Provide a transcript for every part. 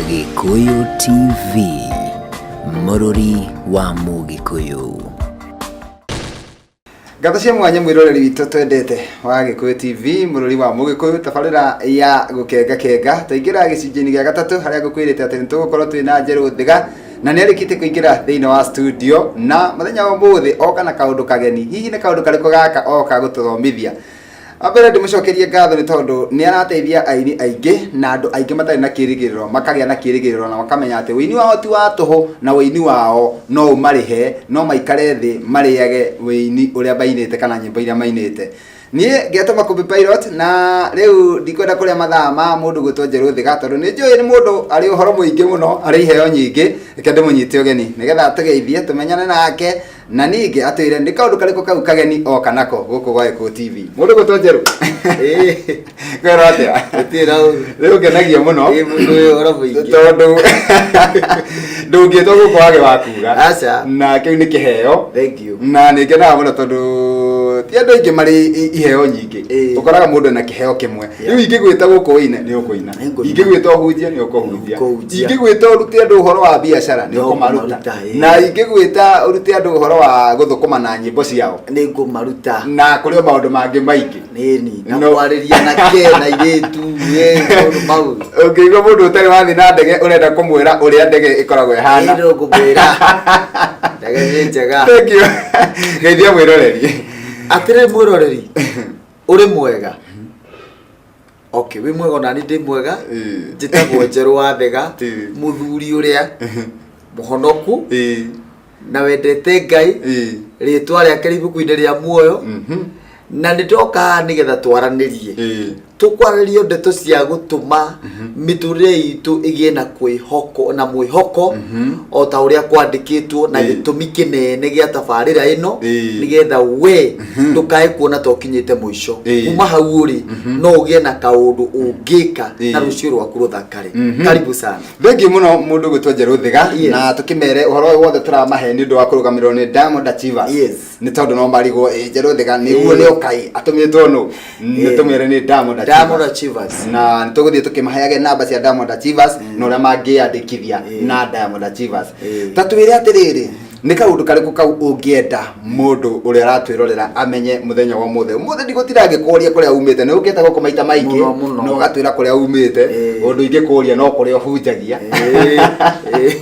Gĩkũyũ TV, mũrũri wa Mũgĩkũyũ. Ngatho cia mwanya mwĩroreri witũ twendete wa Gĩkũyũ TV, mũrũri wa Mũgĩkũyũ, tabarĩra ya gũkenga kenga. Twaingĩra gĩcunjĩ-inĩ gĩa gatatũ harĩa ngũkwĩrĩte atĩ nĩtũgũkorwo twĩ na Njerũ Thiga na nĩ arĩkĩtie kũingĩra thĩinĩ wa studio na mũthenya wa ũmũthĩ oka na kaũndũ kageni. Hihi nĩ kaũndũ karĩkũ gaka oka gũtũthomithia? Wambere ndĩmũcokerie ngatho nĩ tondũ nĩ arateithia aini aingĩ na andũ aingĩ matarĩ na kĩrĩgĩrĩro makagĩa na kĩrĩgĩrĩro na makamenya atĩ ũini wao ti wa tũhũ na ũini wao no ũmarĩhe, no maikare thĩ marĩage ũini ũrĩa mainĩte kana nyĩmbo iria mainĩte. Niĩ ngetwo Makũmbĩ Pilot na rĩu ndikwenda kũrĩa mathaa ma mũndũ gwĩtwo Njerũ Thiga tondũ nĩ njũĩ nĩ mũndũ arĩ ũhoro mũingĩ mũno, arĩ iheo nyingĩ, reke ndĩmũnyite ũgeni nĩgetha atũgeithie tũmenyane nake na ningĩ atwĩre nĩ kaũndũ karĩkũ kau kageni oka nako gũkũ gwa Gĩkũyũ TV. Mũndũ gwĩtwo Njerũ kwĩrwo atĩa? Gũtirĩ na ũru. Rĩu ngenagia mũno Ĩ mũndũ ũyũ ũhoro mũingĩ. tondũ ndũngĩtwo gũkũ wage wa kuga. Aca. Na kĩu nĩ kĩheo. Thank you. Na nĩ ngenaga mũno tondũ ti andũ aingĩ marĩ iheo nyingĩ. Ĩĩ. Ũkoraga mũndũ ena kĩheo kĩmwe. Rĩu ingĩgwĩta gũkũ ũine nĩ ũkũina. Nĩngũina. Ingĩgwĩta ũhunjie nĩ ũkũhunjia. Nĩngũhunjia. Ingĩgwĩta ũrute andũ ũhoro wa biacara nĩ No ũkũmaruta. kũmaruta, ĩĩ. Na ingĩgwĩta ũrute andũ ũhoro wa gũthũkũma na nyĩmbo ciao. Nĩ ngũmaruta. Na kũrĩ o maũndũ mangĩ maingĩ. Nĩni. Na No. kwarĩria na ke na irĩtu. Ĩ maũndũ mau. Ũngĩigua mũndũ ũtarĩ wathiĩ na ndege ũrenda kũmwĩra ũrĩa ndege ĩkoragwo ĩhana. Ĩ no ngũmwĩra. Ndege nĩ njega. Thank you. Geithia mwĩroreri. Atĩrĩ mwĩroreri. Ũrĩ mwega. Okay, wĩ mwega onani ndĩ mwega. Ĩĩ. Njĩtagwo Njerũ wa Thega, Ĩĩ. mũthuri ũrĩa mũhonoku Ĩĩ. na wendete Ngai, Ĩĩ. rĩtwa rĩake rĩ ibuku-inĩ rĩa muoyo, na nĩ ndoka haha nĩgetha twaranĩrie. Ĩĩ. Tũkwarĩrio ndeto cia gũtũma mĩtũrĩre itũ ĩgĩe na kwĩhoko na mwĩhoko o ta ũrĩa kwandĩkĩtwo na Ĩĩ. gĩtũmi kĩnene gĩa tabarĩra ĩno Ĩĩ. nĩgetha we ndũkae kuona ta ũkinyĩte mũico. Ĩĩ. Kuma hau ũrĩ no ũgĩe na kaũndũ ũngĩka na Ĩĩ. rũciũ rwaku rũthakare. Karibu sana. Thengiũ mũno mũndũ gwĩtwo Njerũ Thiga Yes. na tũkĩmere ũhoro ũyũ wothe tũramahe nĩ ũndũ wa kũrũgamĩrĩrwo nĩ Diamond Achievers. Yes. Nĩ tondũ no marigwo ĩ Njerũ Thiga nĩguo Ĩĩ. nĩ okai atũmĩtwo nũ nĩ Ĩĩ. tũmere nĩ Diamond Diamond Achievers. Achievers. Na nĩ tũgũthiĩ tũkĩmaheage namba cia Diamond Achievers na ũrĩa mangĩyandĩkithia Ĩĩ. na Diamond Achievers. Ĩĩ. Ta twĩre atĩrĩrĩ nĩ kaũndũ karĩkũ kau ũngĩenda mũndũ ũrĩa aratwĩrorera amenye mũthenya wa ũmũthĩ? Ũmũthĩ ndigũtinda ngĩkũria kũrĩa umĩte, nĩ ũkĩte gũkũ maita maingĩ Mũno, mũno. na ũgatwĩra kũrĩa umĩte. Ĩĩ. Ũndũ ingĩkũria no kũrĩa ũhunjagia. Ĩĩ, ĩĩ.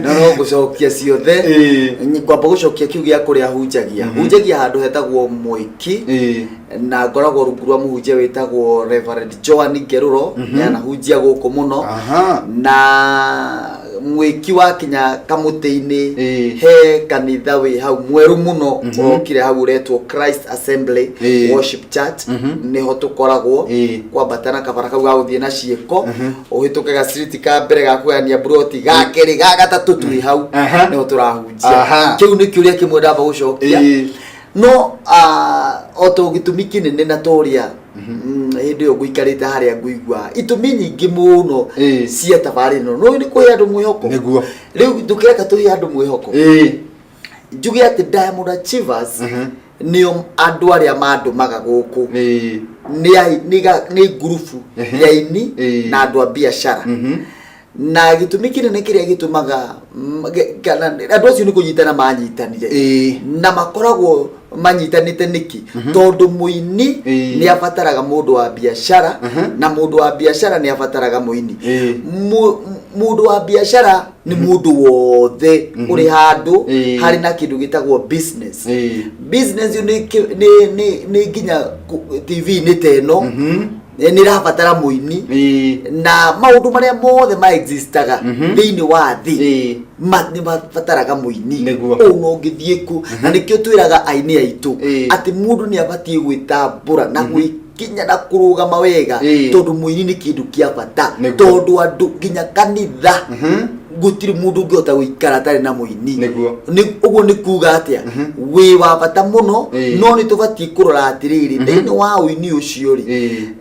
No no ngũcokia ciothe. Ĩĩ. Ngwamba gũcokia kiu gĩa kũrĩa hunjagia. Hunjagia handũ hetagwo Mwĩki. Ĩĩ. Na ngoragwo rungu rwa mũhunjia wĩtagwo Reverend Joan Ngerũro, nĩanahunjia gũkũ mũno. Na mwĩki wakinya kamũtĩ-inĩ Ĩĩ. he kanitha wĩ hau mwerũ mũno ũrokire hau ũretwo Christ Assembly Ĩĩ. Worship Church, nĩho tũkoragwo. Ĩĩ. Kwambata na kabara kau ga gũthiĩ na ciĩko ũhĩtũke ga street ka mbere ga kũgayania buroti ga kerĩ ga gatatũ twĩ hau nĩho tũrahunjia. Kĩu nĩ kĩũria kĩmwe ndamba gũcokia. Ĩĩ. No o to gĩtũmi kĩnene na toria hĩndĩ ĩyo ngũikarĩte harĩa ngũigua itũmi nyingĩ mũno Ĩĩ. cia tabarĩra ĩno no nĩ kũhe andũ mwĩhoko. Nĩguo. Rĩu ndũkĩreka tũhe andũ mwĩhoko. Ĩĩ. Njuge atĩ Diamond Achievers nĩo andũ arĩa mandũmaga gũkũ. Ĩĩ. Nĩ nĩ ngurubu ya aini Ĩĩ. na andũ a biacara. Na gĩtũmi kĩnene kĩrĩa gĩtũmaga kana andũ acio nĩ kũnyitana manyitanire. Ĩĩ. Na makoragwo manyitanĩte nĩkĩ? Tondũ mũini Ĩĩ. nĩ abataraga mũndũ wa biacara na mũndũ wa biacara nĩ abataraga mũini. Ĩĩ. Mũndũ wa biacara nĩ mũndũ wothe ũrĩ handũ Ĩĩ. harĩ na kĩndũ gĩtagwo business. Ĩĩ. Business nĩ nĩ nginya TV-inĩ ta ĩno nĩ ĩrabatara mũini Ĩĩ. na maũndũ marĩa mothe ma existaga thĩinĩ wa thĩ Ĩĩ. nĩ mabataraga mũini. Nĩguo. Ũũ no ũngĩthiĩ kũ na nĩkĩo twĩraga aini aitũ Ĩĩ. atĩ mũndũ nĩ abatiĩ gwĩtambũra na gwĩkinya na kũrũgama wega Ĩĩ. tondũ mũini nĩ kĩndũ kĩa bata Nĩguo. tondũ andũ nginya kanitha gũtirĩ mũndũ ũngĩhota gũikara atarĩ na mũini. Nĩguo. Ũguo nĩ kuga atĩa? Wĩ wa bata mũno Ĩĩ. no nĩ tũbatiĩ kũrora atĩrĩrĩ thĩinĩ wa ũini ũcio rĩ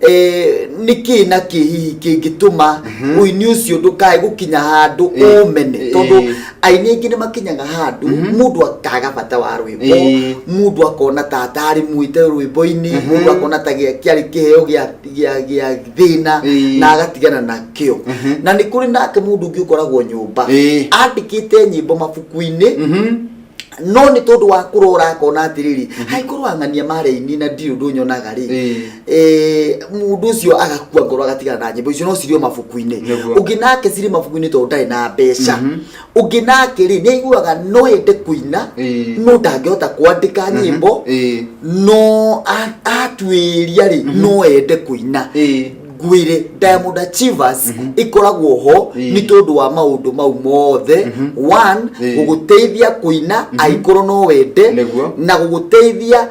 Ĩĩ. Nĩkĩ na kĩ hihi kĩngĩtũma ũini ũcio ndũkae gũkinya handũ Ĩĩ. ũmene Ĩĩ. tondũ Aini aingĩ nĩ makinyaga handũ mũndũ akaga bata wa rwĩmbo, mũndũ akona ta atarĩ mwĩte rwĩmbo-inĩ, mũndũ akona ta kĩarĩ kĩheo gĩa thĩna na agatigana nakĩo. Na nĩ kũrĩ nake mũndũ ũngĩ ũkoragwo nyũmba andĩkĩte nyĩmbo mabuku-inĩ, no nĩ tondũ wa kũrora akona atĩrĩrĩ, hangĩkorwo ang'ania marĩa aini na ndirĩ ũndũ nyonaga rĩ, mũndũ ũcio agakua ngoro, agatigana na nyĩmbo icio, no cirĩ o mabuku-inĩ. Ũngĩ nake cirĩ mabuku-inĩ tondũ ndarĩ na mbeca. Ũngĩ nake rĩ, nĩ aiguaga no ende kũina, no ndangĩhota kwandĩka nyĩmbo, no atuĩria rĩ, no ende kũina. Ngwĩre, Diamond Achievers ĩkoragwo ho nĩ tondũ wa maũndũ mau mothe. One, gũgũteithia kũina angĩkorwo no wende, na gũgũteithia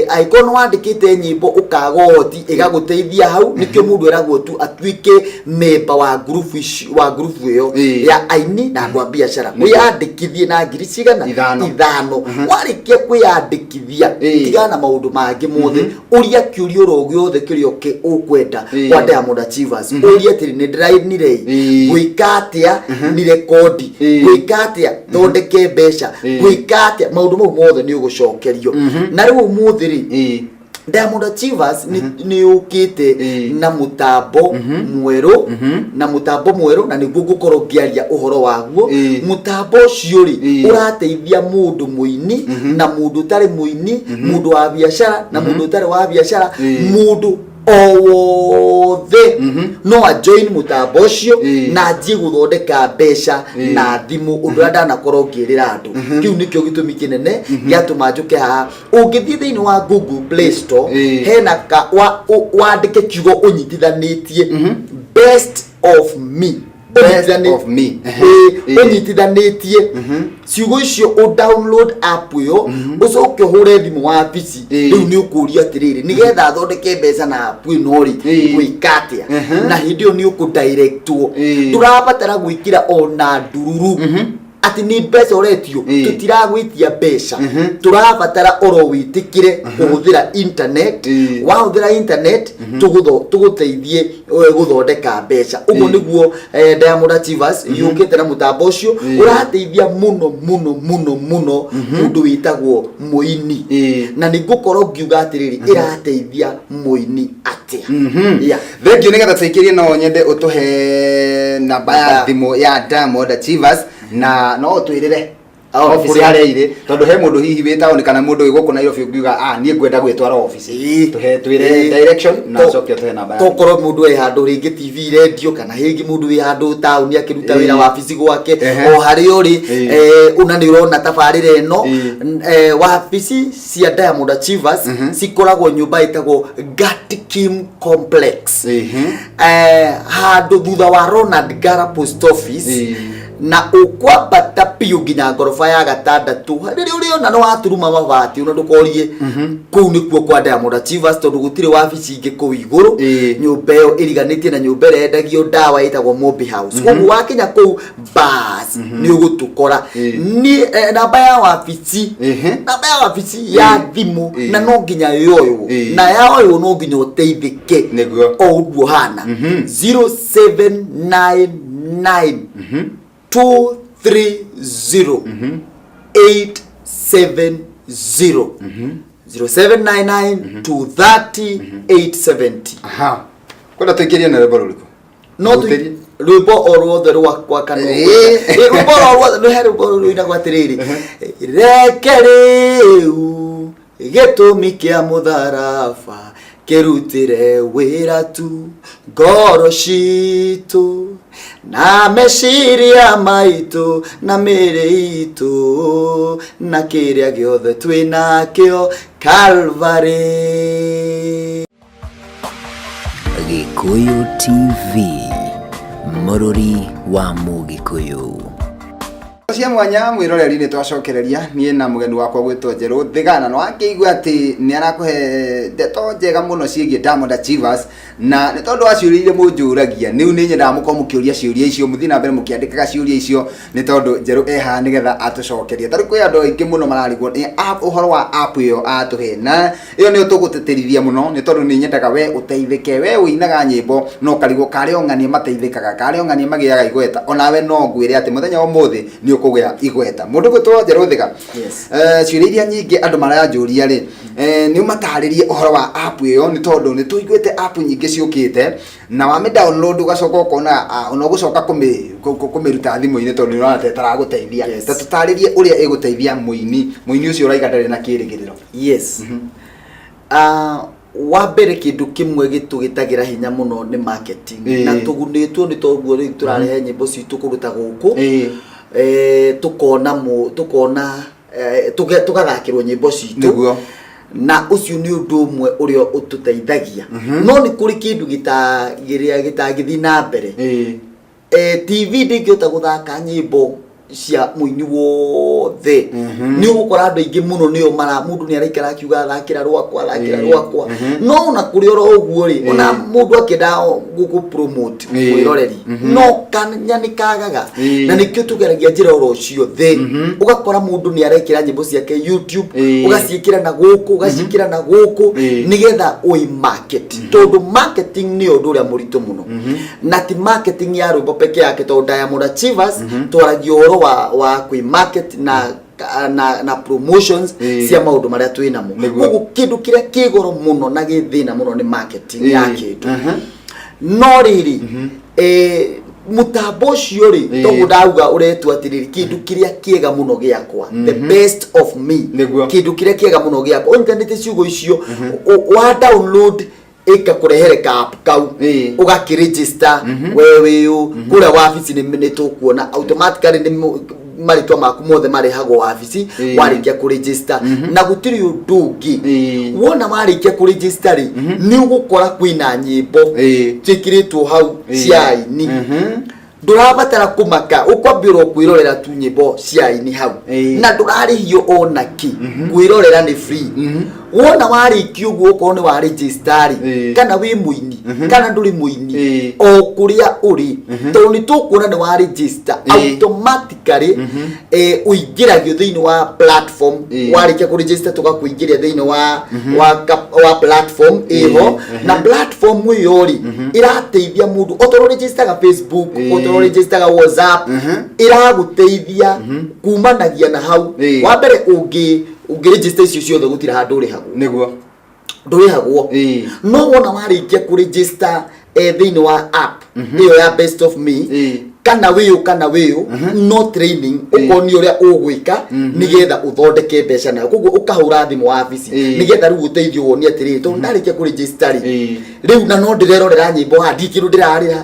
angĩkorwo nĩ wandĩkĩte nyĩmbo ũkaga ũhoti, ĩgagũteithia hau. Nĩkĩo mũndũ eragwo tu atuĩke memba wa ngurubu ici, wa ngurubu ĩyo ya aini na andũ a biacara. Wĩyandĩkithie na ngiri cigana? 5. 5. Warĩkia kwĩyandĩkithia, tigana na maũndũ mangĩ mothe, ũria kĩũria oro gĩothe kĩrĩa ũkwenda kwa Diamond Achievers. Ũrie atĩrĩ, nĩ ndĩrainire ĩ, gwĩka atĩa ni rekondi, gwĩka atĩa thondeke mbeca, gwĩka atĩa, maũndũ mau mothe nĩ ũgũcokerio. Na rĩu ũmũthĩ rĩ, Diamond Achievers nĩ yũkĩte na mũtambo mwerũ, na mũtambo mwerũ, na nĩguo ngũkorwo ngĩaria ũhoro waguo. Mũtambo ũcio rĩ, ũrateithia mũndũ mũini na mũndũ ũtarĩ mũini, mũndũ wa biacara na mũndũ ũtarĩ wa biacara, mũndũ o wothe no a join mũtambo ũcio na anjie gũthondeka mbeca na thimũ, ũndũ ũrĩa ndanakorwo ngĩrĩra andũ. Kĩu nĩkĩo gĩtũmi kĩnene gĩatũma njũke haha. Ũngĩthiĩ thĩinĩ wa Google Play Store, hena ka wandĩke kiugo ũnyitithanĩtie "best of me". Best of me. Ũnyitithanĩtie ciugo icio, ũ download app ĩyo, ũcoke ũhũre thimũ wabici. Rĩu nĩ ũkũria atĩrĩrĩ, nĩgetha thondeke mbeca na app ĩno rĩ, gwĩka atĩa? Na hĩndĩ ĩyo nĩ ũkũdirectwo. Ndũrabatara gwĩkĩra ona ndururu atĩ nĩ mbeca ũretio. Tũtiragwĩtia mbeca, tũrabatara oro wĩtĩkĩre kũhũthĩra internet. Wahũthĩra internet, tũgũteithie gũthondeka mbeca. Ũguo nĩguo Diamond Achievers yũkĩte na mũtambo ũcio ũrateithia mũno mũno mũno mũno mũndũ wĩtagwo mũini. Na nĩ ngũkorwo ngiuga atĩrĩrĩ, ĩrateithia mũini atĩa? Yeah. Thank you. Nĩgetha tũikĩrie, no nyende ũtũhe namba ya thimũ ya Diamond Achievers, na no ũtwĩrĩre obici kũrĩa- harĩa irĩ, tondũ he mũndũ hihi wĩ taũni kana mũndũ wĩ gũkũ Nairobi ũngiuga, "Ah, niĩ ngwenda gwĩtwara obici." Tũhe, twĩre direction na ũcoke ũtũhe namba ya thimũ. Tokorwo mũndũ wĩ handũ rĩngĩ TV, radio, kana rĩngĩ mũndũ wĩ handũ taũni akĩruta wĩra wabici gwake, o harĩa ũrĩ, una nĩ ũrona tabarĩra ĩno, wabici cia Diamond Achievers cikoragwo nyũmba ĩtagwo Gatkim Complex, handũ thutha wa Ronald Ngara Post Office, na ũkwambata biũ nginya ngoroba ya gatandatũ. Rĩrĩa ũrĩona nĩ waturuma mabati, ona ndũkorie kũu nĩkuo kwa Diamond Achievers, tondũ gũtirĩ wabici ingĩ kũu igũrũ. Nyũmba ĩyo ĩriganĩtie na nyũmba ĩrĩa yendagio ndawa ĩtagwo Mobi House. Koguo wakinya kũu, bas, nĩ ũgũtũkora. Ni namba ya wabici, namba ya wabici ya thimũ, na no nginya yoywo, na yoywo no nginya ũteithĩke o ũguo hana, 0799 230 870, 0799 230 870. Aha, kwenda tũikĩrie na rwĩmbo rũrĩkũ? No tu Ũtĩrie. Rwĩmbo o ruothe rwakwa kana rwĩmbo o ruothe nĩ he rwĩmbo rũinagwo atĩrĩrĩ, reke rĩu gĩtũmi kĩa mũtharaba kĩrutĩre wĩra tu ngoro citũ na meciria maitũ na mĩĩrĩ itũ na kĩrĩa gĩothe twĩ nakĩo Calvary. Gĩkũyũ TV, mũrũri wa Mũgĩkũyũ. Cia mwanya mwĩroreri, nĩ twacokereria niĩ na mũgeni wakwa gwĩtwo Njerũ Thigana. Na wakĩigua atĩ nĩ arakũhe ndeto njega mũno ciĩgiĩ Diamond Achievers, na nĩ tondũ wa ciũria iria mũnjũragia nĩu, nĩ nyendaga mũkorwo mũkĩũria ciũria icio, mũthiĩ na mbere mũkĩandĩkaga ciũria icio, nĩ tondũ Njerũ e haha nĩgetha atũcokerie. Tarĩu kwĩ andũ aingĩ mũno mararigwo nĩ ũhoro wa app ĩyo atũhe, na ĩyo nĩyo tũgũtĩtĩrithia mũno, nĩ tondũ nĩ nyendaga we ũteithĩke, we ũinaga nyĩmbo no karigwo karĩa ong'ania mateithĩkaga, karĩa ong'ania magĩaga igweta. Onawe no ngwĩre atĩ mũthenya wa ũmũthĩ nĩ Nĩ ũkũgĩa igweta. Mũndũ gwĩtwo Njerũ Thiga. Yes. Ciũria iria nyingĩ andũ maranjũria rĩ, nĩ ũmatarĩrie ũhoro wa app ĩyo, nĩ tondũ nĩ tũiguĩte app nyingĩ ciũkĩte na wamĩ download ũgacoka ũkona ona ũgũcoka kũmĩruta thimũ-inĩ tondũ nĩ ũrona ta ĩtaragũteithia. Ta tũtarĩrie ũrĩa ĩgũteithia mũini, mũini ũcio ũraiga ndarĩ na kĩrĩgĩrĩro. Yes. Wa mbere, kĩndũ kĩmwe gĩtũgĩtagĩra hinya mũno nĩ marketing. Na tũgunĩtwo nĩ toguo rĩu tũrarehe nyĩmbo citũ kũndũ ta gũkũ. Tũkona tũgathakĩrwo nyĩmbo citũ. Na ũcio nĩ ũndũ ũmwe ũrĩa ũtũteithagia, no nĩ kũrĩ kĩndũ gĩta gĩtangĩthiĩ na mbere. TV ndĩngĩhota gũthaka nyĩmbo cia mũini wothe. Nĩ ũgũkora andũ aingĩ mũno nĩo mara mũndũ nĩ araikara akiuga, "Thakĩra rwakwa, thakĩra rwakwa." No ona kũrĩ oro ũguo rĩ, ona mũndũ akĩenda gũkũ promote mwĩroreri, no kanya nĩ kagaga. Na nĩkĩo tũgeragia njĩra oro ciothe. Ũgakora mũndũ nĩ arekĩra nyĩmbo ciake YouTube, ũgaciĩkĩra na gũkũ, ũgaciĩkĩra na gũkũ, nĩgetha ũi market, tondũ marketing nĩ ũndũ ũrĩa mũritũ mũno. Na ti marketing ya rwĩmbo peke yake, tondũ Diamond Achievers twaragia ũhoro wa kwĩ market na promotions cia maũndũ marĩa twĩ namo. Koguo kĩndũ kĩrĩa kĩ goro mũno na gĩ thĩna mũno nĩ marketing ya kĩndũ. No rĩrĩ, mũtambo ũcio rĩ, toguo ndauga, ũretwo atĩrĩrĩ, kĩndũ kĩrĩa kĩega mũno gĩakwa, the best of me. Kĩndũ kĩrĩa kĩega mũno gĩakwa, ũnyitanĩte ciugo icio, wa download ĩkakũrehere ka app kau, ũgakĩregister we wĩũ kũrĩa wabici. Nĩ tũkuona automatically, nĩ marĩtwa maku mothe marehagwo wabici warĩkia kũregister, na gũtirĩ ũndũ ũngĩ. Wona warĩkia kũregister rĩ, nĩ ũgũkora kwĩna nyĩmbo ciĩkĩrĩtwo hau cia aini. Ndũrabatara kũmaka, ũkwambĩrwo kwĩrorera tu nyĩmbo cia aini hau. Na ndũrarĩhio ona kĩ, kwĩrorera nĩ free. Wona warĩkia ũguo, okorwo nĩ wa register rĩ, kana wĩ mũini kana ndũrĩ mũini, o kũrĩa ũrĩ, tondũ nĩ tũkuona nĩ wa register, automatically ũingĩragio thĩinĩ wa platform. Warĩkia kũregister, tũgakũingĩria thĩinĩ wa platform ĩho. Na platform ĩyo rĩ, ĩrateithia mũndũ o tondũ registaga Facebook, o tondũ registaga WhatsApp, ĩragũteithia kumanagia na hau. Wa mbere, ũngĩ ũngĩregister icio ciothe, gũtirĩ handũ ũrĩhagwo. Ndũrĩhagwo. No wona warĩkia kũregister thĩinĩ wa app ĩyo ya Best of Me, kana wĩũ no training ũkonio ũrĩa ũgwĩka nĩgetha ũthondeke mbeca nayo. Koguo ũkahũra thimũ wabici nĩgetha rĩu ũteithio, wonie atĩrĩrĩ, tondũ ndarĩkia kũregister rĩ, rĩu na no ndĩrerorera nyĩmbo haha, ndirĩ kĩndũ ndĩrarĩha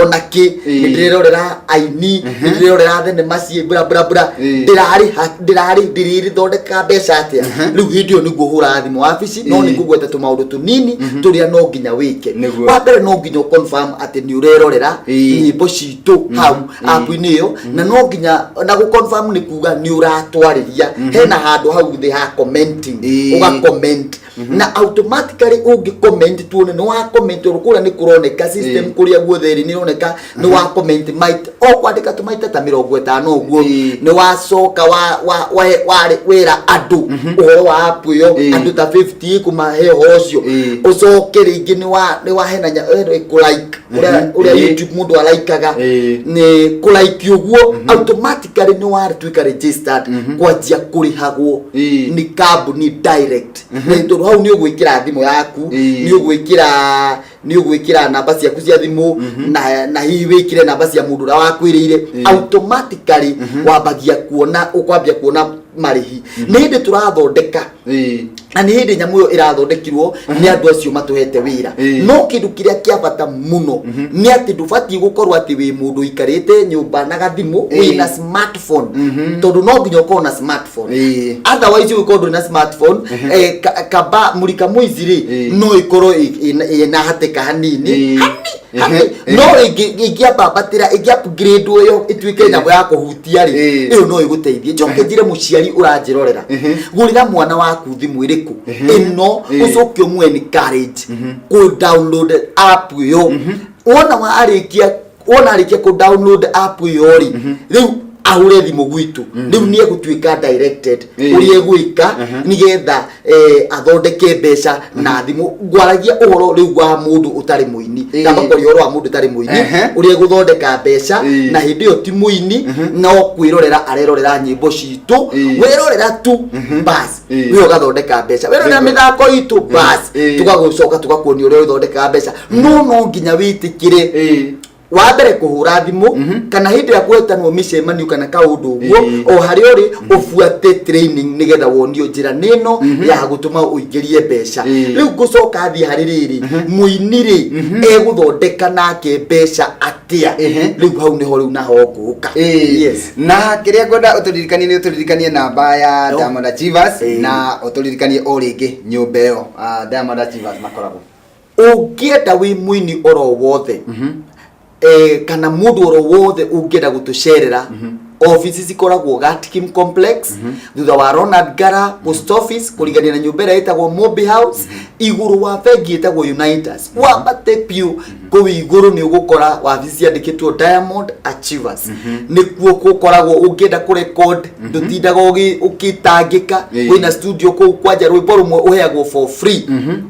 ona kĩ. Nĩ ndĩrerorera aini, nĩ ndĩrerorera thenema ciĩ bra bra bra. Ndĩrarĩha, ndĩrarĩ ndĩrĩthondeka mbeca atĩa rĩu? Hĩndĩ ĩyo nĩguo hũraga thimũ wabici. No nĩ ngũgweta tũmaũndũ tũnini tũrĩa no nginya wĩke. Wa mbere, no nginya ũconfirm atĩ nĩ ũrerorera nyĩmbo citũ hau app-inĩ ĩyo. Na no nginya na gũ confirm nĩ kuga nĩ ũratwarĩria hena handũ hau thĩ ha commenting. Ũga comment, na automatically ũngĩ comment, tuone nĩ wa comment, tondũ kũrĩa nĩ kũroneka system, kũrĩa guothe ĩrĩ nĩ ĩroneka nĩ wa comment maita o kwandĩka tũmaita ta 50 ũguo. Nĩ wacoka wa wera andũ ũhoro wa app ĩyo, andũ ta 50 kũmahe ũhoro ũcio. Ũcoke rĩngĩ nĩ wahena kũ like ũrĩa YouTube mũndũ araikaga, nĩ kũ like ũguo, automatically nĩ watuĩka registered kwanjia kũrĩhagwo nĩ kambuni direct. Nĩ tondũ hau nĩ ũgwĩkĩra thimũ yaku, nĩ ũgwĩkĩra namba ciaku cia thimũ, na hihi wĩkĩre namba cia mũndũ ũrĩa wakwĩrĩire. Automatically wambagia kuona, ũkwambia kuona marĩhi. Nĩ hĩndĩ tũrathondeka, na nĩ hĩndĩ nyamũ ĩyo ĩrathondekirwo nĩ andũ acio matũhete wĩra. No kĩndũ kĩrĩa kĩa bata mũno nĩ atĩ ndũbatiĩ gũkorwo atĩ wĩ mũndũ ũikarĩte nyũmba na gathimũ wĩna smartphone, tondũ no nginya ũkorwo na smartphone. Otherwise ũngĩkorwo ndũrĩ na smartphone, kaba Mulika Mwizi rĩ, no ĩkorwo ĩna hatĩka hanini hani hani. No ĩngĩambambatĩra, ĩngĩ upgrade ĩyo ĩtuĩke nyamũ ya kũhutia rĩ, ĩyo no ĩgũteithie. Njoke njĩre mũciari ũranjĩrorera, gũrĩra mwana waku thimũ ĩrĩkũ ĩno, ũcoke ũmũ encourage kũ download app ĩyo. Wona warĩkia, wona arĩkia kũ download app ĩyo rĩ, rĩu Ahũre thimũ gwitũ rĩu nĩ egũtuĩka directed ũrĩa egwĩka nĩgetha athondeke mbeca na thimũ. Ngwaragia ũhoro rĩu wa mũndũ ũtarĩ mũini. Ndamba kwaria ũhoro wa mũndũ ũtarĩ mũini, ũrĩa egũthondeka mbeca na hĩndĩ ĩyo ti mũini, no kwĩrorera arerorera nyĩmbo citũ. Werorera tu bas, we ũgathondeka mbeca. Werorera mĩthako itũ bas, tũgagũcoka tũgakuonia ũrĩa ũthondekaga mbeca. No nginya wĩtĩkĩre wa mbere kũhũra thimũ kana hĩndĩ ĩrĩa kwetanwo mĩcemanio kana kaũndũ ũguo, o harĩa ũrĩ ũbuate training nĩgetha wonio njĩra nĩ ĩno ya gũtũma ũingĩrie mbeca. Rĩu ngũcoka thiĩ harĩ rĩrĩ, mũini rĩ, egũthondeka nake mbeca atĩa? Rĩu hau nĩho rĩu naho ngũka. Yes. Na kĩrĩa ngwenda ũtũririkanie nĩ ũtũririkanie namba ya Diamond Achievers na ũtũririkanie o rĩngĩ nyũmba ĩyo Diamond Achievers makoragwo. Ũngĩenda wĩ mũini oro wothe kana mũndũ oro wothe ũngĩenda gũtũcerera, ofici cikoragwo Gatkim Complex, thutha wa Ronald Ngara Post Office, kũrigania na nyũmba ĩrĩa ĩtagwo Mobi House, igũrũ wa bengi ĩtagwo Unitas. Wambate piũ kũu igũrũ nĩ ũgũkora wabici ciandĩkĩtwo Diamond Achievers. Nĩkuo gũkoragwo. Ũngĩenda kũrecord, ndũtindaga ũgĩtangĩka. Kwĩna studio kũu. Kwanja rwĩmbo rũmwe ũheagwo for free,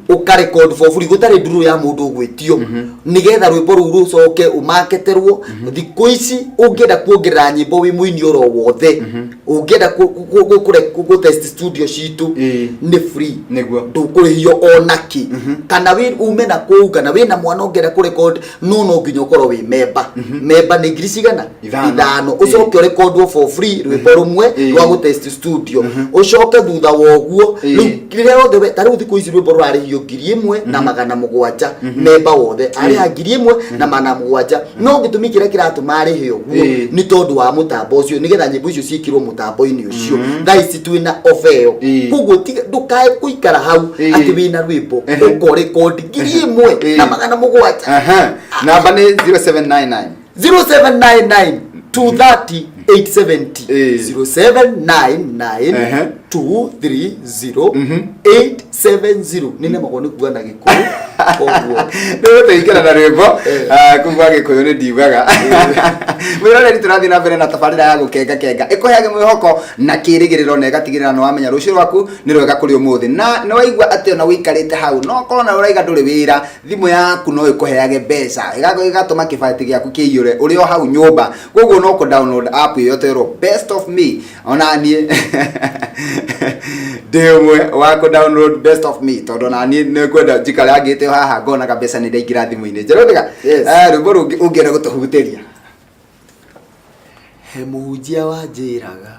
ũkarecord for free gũtarĩ ndurũ ya mũndũ ũgwĩtio, nĩgetha rwĩmbo rũu rũcoke ũmaketerwo. Thikũ ici ũngĩenda kuongerera nyĩmbo, wĩ mũini oro wothe ũngĩenda gũ test studio citũ, nĩ free. Ndũkũrĩhio ona kĩ. Kana wĩ ume na kũu, kana wĩna mwana ũngĩenda kũrecord, no nginya ũkorwo wĩ member. Member nĩ ngiri cigana? 5. 5. Ũcoke ũrekondwo for free rwĩmbo rũmwe rwa gũtest studio. Ũcoke thutha wa ũguo, rĩu rĩrĩa rĩothe ta rĩu thikũ ici rwĩmbo rũrarĩhio 1700. Member wothe arĩha 1700. No gĩtũmi kĩrĩa kĩratũma arĩhe ũguo nĩ tondũ wa mũtambo ũcio, nĩgetha nyĩmbo icio ciĩkĩrwo mũtambo-inĩ ũcio. Thaa ici twĩna ofa ĩyo. Koguo ndũkae kũikara hau atĩ wĩna rwĩmbo ũkorekondi 1700. Namba nĩ 0799 0799 230 870. 0799 230 870. Nĩ nemagwo nĩ kuga na Gĩkũyũ, koguo Nĩ gũtũingĩra na rwĩmbo. Kũu gwa Gĩkũyũ nĩ ndiugaga. Mwĩroreri, tũrathiĩ na mbere na tabarĩra ya Gũkenga Kenga, ĩkũheage mwĩhoko na kĩrĩgĩrĩro na ĩgatigĩrĩra nĩ wamenya rũciũ rwaku nĩ rwega kũrĩ ũmũthĩ. Na nĩ waigua atĩ ona ũikarĩte hau, no korwo na ũraiga ndũrĩ wĩra, thimũ yaku no ĩkũheage mbeca, ĩgatũma kĩbati gĩaku kĩiyũre ũrĩ o hau nyũmba. Koguo no kũ download app ĩyo terwo Best of Me. Ona niĩ ndĩ ũmwe wa kũ download Best of Me, tondũ ona niĩ nĩ ngwenda njikare angĩte o haha ngonaga mbeca nĩ ndaingĩra thimũ-inĩ. Njerũthĩga. Yes. Rwĩmbo rũngĩ ũngĩenda gũtũhutĩria? He mũhunjia wanjĩraga,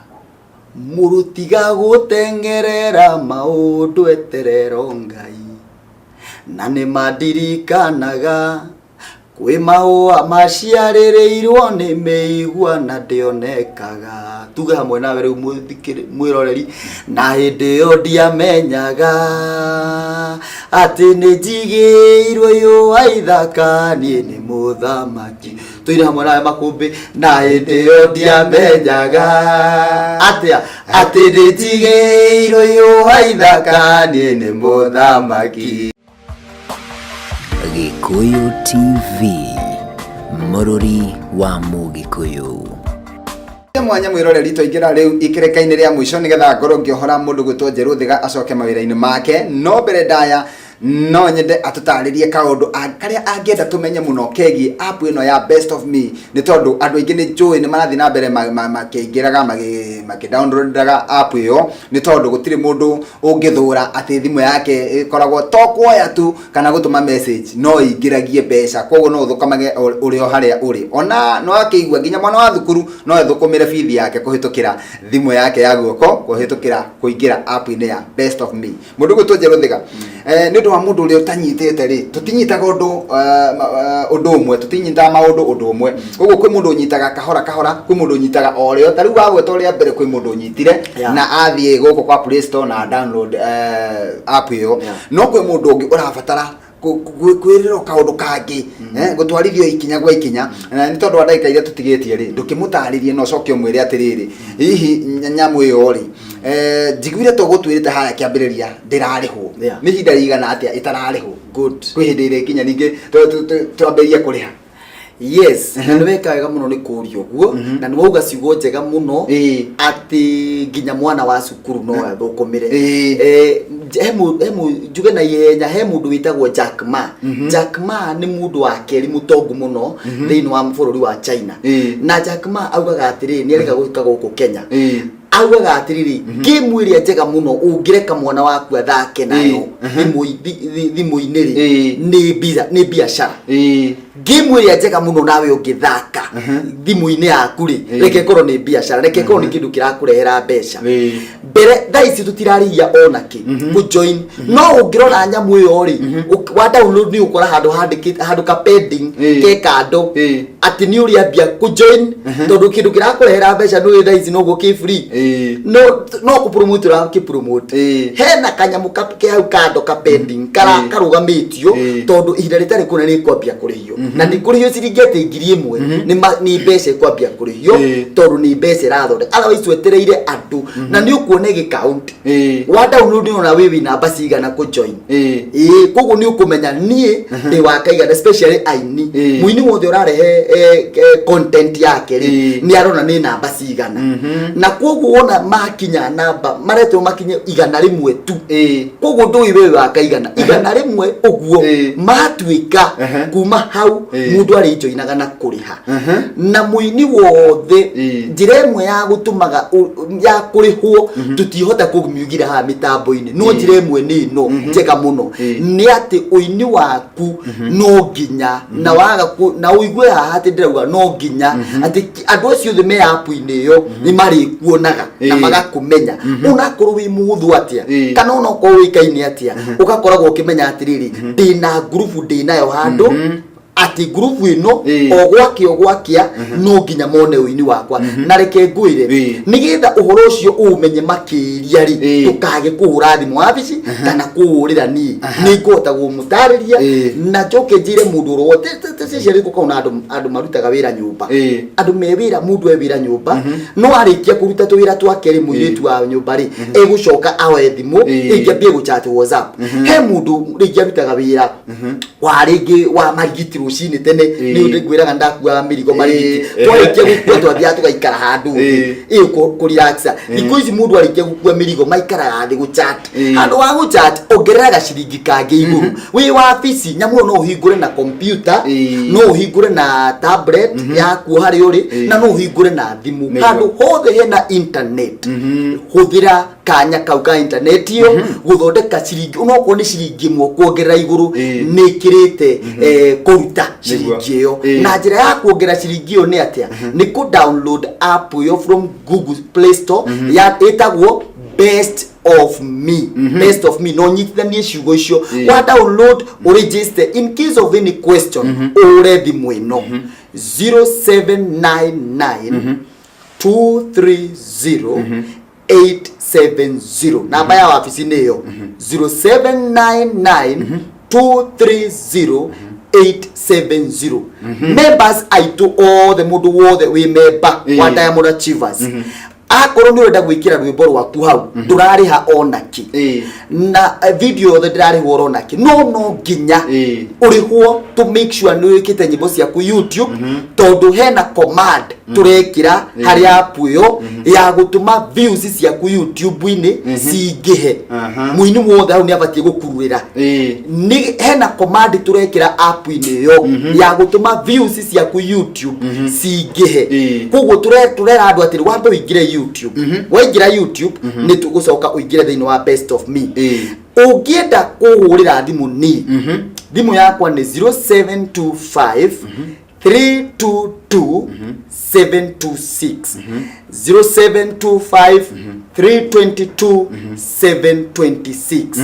mũrũtiga gũteng'erera maũndũ, eterero Ngai. Na nĩ mandirikanaga kwĩ mahũa maciarĩrĩirwo nĩ mĩigua na ndĩonekaga. Tuge hamwe nawe rĩu, mwĩroreri. Na hĩndĩ ĩyo ndiamenyaga atĩ nĩ njigĩirwo yũa ithaka, niĩ nĩ mũthamaki. Tũire hamwe nawe makũmbĩ. Na hĩndĩ ĩyo ndiamenyaga atĩa atĩ nĩ njigĩirwo yũa ithaka, niĩ nĩ mũthamaki. Gĩkũyũ TV, mũrũri wa Mũgĩkũyũ. Mwanya mwĩroreri, twaingĩra rĩu ikĩrĩka-inĩ rĩa mũico nĩgetha ngorwo ngĩohora mũndũ gwĩtwo Njerũ Thiga acoke mawĩra-inĩ make. No mbere ndaya, no nyende atũtarĩrie kaũndũ karĩa angĩenda tũmenye mũno kegiĩ app ĩno ya Best of Me, nĩ tondũ andũ aingĩ nĩ njũĩ nĩ marathiĩ na mbere makĩingĩraga makĩdownloadaga app ĩyo, nĩ tondũ gũtirĩ mũndũ ũngĩthũra atĩ thimũ yake ĩkoragwo to kuoya tu kana gũtũma message, no ĩingĩragie mbeca. Koguo no ũthũkũmage ũrĩ o harĩa ũrĩ. Ona no akĩigua nginya mwana wa thukuru no ethũkũmĩre bithi yake kũhĩtũkĩra thimũ yake ya guoko, kũhĩtũkĩra kũingĩra app-inĩ ya Best of Me. Mũndũ gwĩtwo Njerũ Thiga, nĩ ũndũ wa mũndũ ũrĩa ũtanyitĩte rĩ, tũtinyitaga ũndũ ũmwe, tũtinyitaga maũndũ ũndũ ũmwe. Koguo kwĩ mũndũ ũnyitaga kahora kahora, kwĩ mũndũ ũnyitaga o rĩo. Ta rĩu wagweta ũrĩa mbere, kwĩ mũndũ ũnyitire na athiĩ gũkũ kwa Play Store na download app ĩyo. No kwĩ mũndũ ũngĩ ũrabatara kwĩrĩrwo kaũndũ kangĩ, gũtwarithio ikinya gwa ikinya. Na nĩ tondũ wa ndagĩka iria tũtigĩtie rĩ, ndũkĩmũtarĩrie na ũcoke ũmwĩre atĩrĩrĩ, hihi nyamũ ĩyo rĩ, njiguire to gũtwĩrĩte harĩa kĩambĩrĩria ndĩrarĩhwo. Nĩ ihinda rĩigana atĩa ĩtararĩhwo? Good. Kwĩ hĩndĩ ĩrĩa ikinya ningĩ twambĩrĩrie kũrĩha? Yes, na nĩ weka wega mũno nĩ kũũria ũguo, na nĩ wauga ciugo njega mũno atĩ nginya mwana wa cukuru no athũkũmĩre. He njuge na ihenya, he mũndũ wĩtagwo Jack Ma. Jack Ma nĩ mũndũ wa kerĩ mũtongu mũno thĩinĩ wa bũrũri wa China. Na Jack Ma augaga atĩrĩrĩ, nĩ erĩga gũka gũkũ Kenya, augaga atĩrĩrĩ, game ĩrĩa njega mũno ũngĩreka mwana waku athake nayo thimũ-inĩ rĩ, nĩ biacara. Game ĩrĩa njega mũno nawe ũngĩthaka thimũ-inĩ yaku rĩ, reke ĩkorwo nĩ biacara, reke ĩkorwo nĩ kĩndũ kĩrakũrehera mbeca. Mbere thaa ici tũtirarĩhia ona kĩ kũ-join, no ũngĩrora nyamũ ĩyo rĩ, wa download, nĩ ũkora handũ handĩkĩte, handũ ka pending ke kando, atĩ nĩ ũrĩambia kũ-join, tondũ kĩndũ kĩrakũrehera mbeca nĩ thaa ici noguo kĩ free, no kũ-promote ũrakĩ-promote. Hena kanyamũ ke hau kando ka pending kara karũgamĩtio, tondũ ihinda rĩtarĩ kũna nĩ kwambia kũrĩhio, na nĩ kũrĩhio ciringi atĩ 1000. Nĩ mbeca ikwambia kũrĩhio, tondũ nĩ mbeca ĩrathondeka. Otherwise twetereire andũ, na nĩ ũkuona ĩgĩ count. Wa download, nĩ ona wĩ namba cigana kũ join. Ĩĩ, koguo nĩ ũkũmenya niĩ ndĩ wa kaigana, especially aini. Mũini wothe ũrarehe content yake rĩ, nĩ arona nĩ namba cigana, na koguo wona makinya namba maretwo makinye 100 tu. Koguo ndũĩ wewe wa kaigana 100 ũguo matuĩka. Kuma hau, mũndũ arĩjoinaga na kũrĩha, na mũini wothe, njĩra ĩmwe ya gũtũmaga ya kũrĩhwo tũtihota kũmiugira haha mĩtambo-inĩ, no njĩra ĩmwe nĩ ĩno njega mũno, nĩ atĩ ũini waku no nginya na waga na ũigue haha atĩ ndĩrauga no nginya atĩ andũ acio othe me app-inĩ ĩyo nĩ marĩkuonaga na magakũmenya, onakorwo wĩ mũhũthũ atĩa, kana onakorwo wĩkaine atĩa, ũgakoragwo ũkĩmenya atĩrĩrĩ, ndĩna ngurubu ndĩnayo handũ, atĩ ngurubu ĩno o gwakĩa o gwakĩa no nginya mone ũini wakwa. Na reke ngwĩre, nĩgetha ũhoro ũcio ũũmenye makĩria rĩ, ndũkage kũhũra thimũ wabici kana kũhũrĩra niĩ, nĩ ngũhota gũmũtarĩria, na njoke njĩre mũndũ oro wothe ciarĩ gũkorwo na andũ marutaga wĩra nyũmba, andũ me wĩra, mũndũ e wĩra nyũmba, no arĩkia kũruta tũwĩra twake rĩ, mũirĩtu wa nyũmba rĩ, egũcoka aoe thimũ, rĩngĩ ambie gũchat WhatsApp. He mũndũ rĩngĩ arutaga wĩra wa rĩngĩ wa marigiti rũcinĩ tene. Nĩ ũndũ ngwĩraga ndakuaga mĩrigo marigiti. Twarĩkia gũkua twathiaga tũgaikara handũ thĩ ĩ kũrelaxa. Thikũ ici mũndũ arĩkia gũkua mĩrigo maikaraga thĩ gũchat. Handũ wa gũchat, ongerera gaciringi kangĩ igũrũ. Wĩ wabici, nyamũ ĩyo no ũhingũre na computer, no ũhingũre na tablet yaku harĩa ũrĩ, na no ũhingũre na thimũ. Handũ hothe hena internet, hũthĩra kanya kau ka internet ĩyo gũthondeka ciringi, onokorwo nĩ ciringi 1 kuongerera igũrũ, nĩ ĩkĩrĩte kũruta ciringi ĩyo. Na njĩra ya kuongerera ciringi ĩyo nĩ atĩa? Nĩ kũ download app ĩyo from Google Play Store ya ĩtagwo Best of Me. Best of Me, no nyitithanie ciugo icio. Wa download, ũregister. In case of any question, ũhũre thimũ ĩno, 0799 230 870. Namba ya wabici nĩ ĩyo, 0799 230 870. Members aitũ othe, mũndũ wothe wĩ member wa Diamond Achievers, akorwo nĩ ũrenda gwĩkĩra rwĩmbo rwaku hau, ndũrarĩha ona kĩ, na video yothe ndĩrarĩhwo oro nake, no nginya ũrĩhwo to make sure nĩ wĩkĩte nyĩmbo ciaku YouTube, tondũ hena command tũrekĩra harĩ app ĩyo ya gũtũma views ciaku YouTube-inĩ cingĩhe. Mũini wothe hau nĩ abatiĩ gũkururĩra. Nĩ hena command tũrekĩra app-inĩ ĩyo ya gũtũma views ciaku YouTube cingĩhe. Koguo tũrera andũ atĩrĩ, wambe ũingĩre YouTube. Waingĩra YouTube, nĩ tũgũcoka ũingĩre thĩinĩ wa Best of Me. Ũngĩenda kũhũrĩra thimũ niĩ, thimũ yakwa nĩ 0725 322 726, 0725 322 726.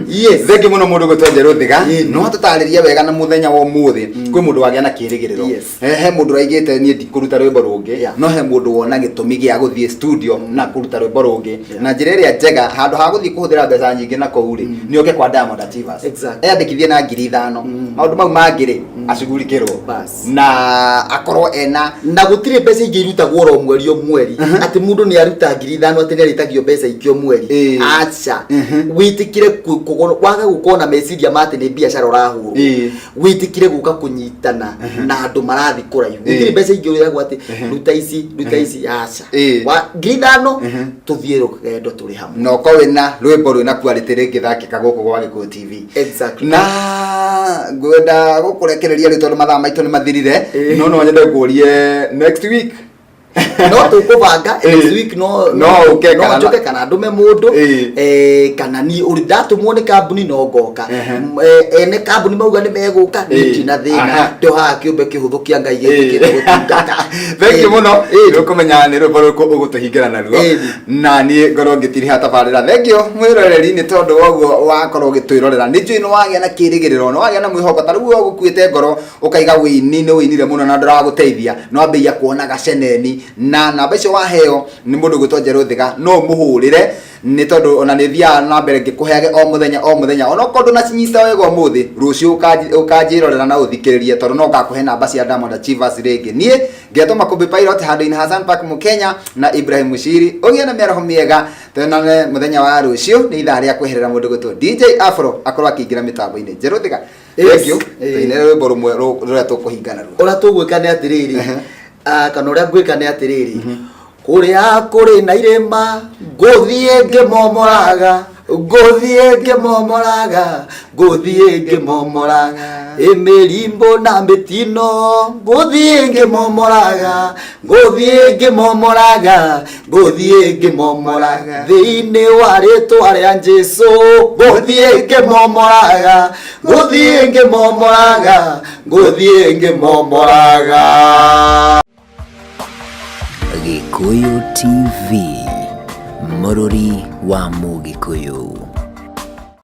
Yes. Thengi muno mundu gwitwo Njerũ Thiga. No tũtarĩrie wega na mũthenya wa ũmũthĩ kwĩ mũndũ wagĩa na kĩrĩgĩrĩro. He mũndũ ũraigĩte niĩ ndikũruta rwĩmbo rũngĩ, no he mũndũ wona gĩtũmi gĩa gũthiĩ studio na kũruta rwĩmbo rũngĩ na njĩra ĩrĩa njega, handũ ha gũthiĩ kũhũthĩra mbeca nyingĩ na kũu rĩ, nĩ oke kwa Diamond Achievers, eyandĩkithie na 5,000, maũndũ mau mangĩ rĩ, acugurikĩrwo Bas. Na akorwo ena Na gũtirĩ mbeca ingĩ irutagwo oro mweri o mweri, atĩ mũndũ nĩ aruta 5,000 atĩ nĩ arĩtagwo. wetagio mbeca ingĩ o mweri. Aca. Wĩtĩkĩre waga gũkorwo na meciria ma atĩ nĩ biacara ũrahũrwo. Wĩtĩkĩre gũka kũnyitana na andũ marathiĩ kũraihu. Gũtirĩ mbeca ingĩ ũrĩagwo atĩ ruta ici, ruta ici, aca. Wa 5,000 tũthiĩ rũgendo tũrĩ hamwe. Na ũkorwo wĩna rwĩmbo rwĩna quality rĩngĩthakĩka gũkũ gwa Gĩkũyũ TV. Exactly. Na ngwenda gũkũrekereria rĩu tondũ mathaa maitũ nĩ mathirire. No no nyende ngũrie next week. No tũkũbanga next week, no No ũke no njũke kana ndũme mũndũ, kana niĩ ũrĩ ndatũmwo nĩ kambuni no ngoka. Ene kambuni mauga nĩ megũka, niĩ ndina thĩna. Ndĩohaga kĩũmbe kĩhũthũ kĩa Ngai gĩtĩkĩte gũtungata. Thank you mũno. Nĩũkũmenya nĩ rwĩmbo rũrĩkũ ũgũtũhingĩra naruo na niĩ ngorwo ngĩtiriha tabarĩra. Thank you mwĩroreri nĩ tondũ wa ũguo wakorwo ũgĩtwĩrorera. Nĩ njũĩ nĩ wagĩa na kĩrĩgĩrĩro, nĩ wagĩa na mwĩhoko. Ta rĩu we ũgũkuĩte ngoro ũkaiga wĩini nĩ wĩinire mũno na ndũragũteithia, no ambĩrĩria kuona gaceneni na namba icio waheo nĩ mũndũ ũgwĩtwo Njerũ Thiga, no ũmũhũrĩre nĩ tondũ ona nĩ thiaga na mbere ngĩkũheage o mũthenya o mũthenya. Onokorwo ndũnacinyita wega ũmũthĩ, rũciũ ũkanjĩrorera na ũthikĩrĩrie tondũ no ngakũhe namba cia Diamond Achievers rĩngĩ. Niĩ ngetwo Makũmbĩ Pilot handũ-inĩ Hassan Park Mũkenya na Ibrahim Mushiri. Ũgĩe na mĩaraho mĩega, tuonane mũthenya wa rũciũ nĩ ithaa rĩa kweherera mũndũ gwĩtwo DJ Afro akorwo akĩingĩra mĩtambo-inĩ. Njerũ Thiga. Thank you. Tũinĩre rwĩmbo rũmwe rũrĩa tũkũhinga naruo. Ũrĩa tũgwĩka nĩ atĩrĩrĩ, kana ũrĩa ngwĩka nĩ atĩrĩrĩ, kũrĩa kũrĩ na irĩma ngũthiĩ ngĩmomoraga, ngũthiĩ ngĩmomoraga, ngũthiĩ ngĩmomoraga, ĩmĩrimbo na mĩtino, ngũthiĩ ngĩmomoraga, ngũthiĩ ngĩmomoraga, ngũthiĩ ngĩmomoraga, thĩinĩ wa rĩtwa rĩa Jesũ, ngũthiĩ ngĩmomoraga, ngũthiĩ ngĩmomoraga, ngũthiĩ ngĩmomoraga. Gĩkũyũ TV, mũrũri wa Mũgĩkũyũ.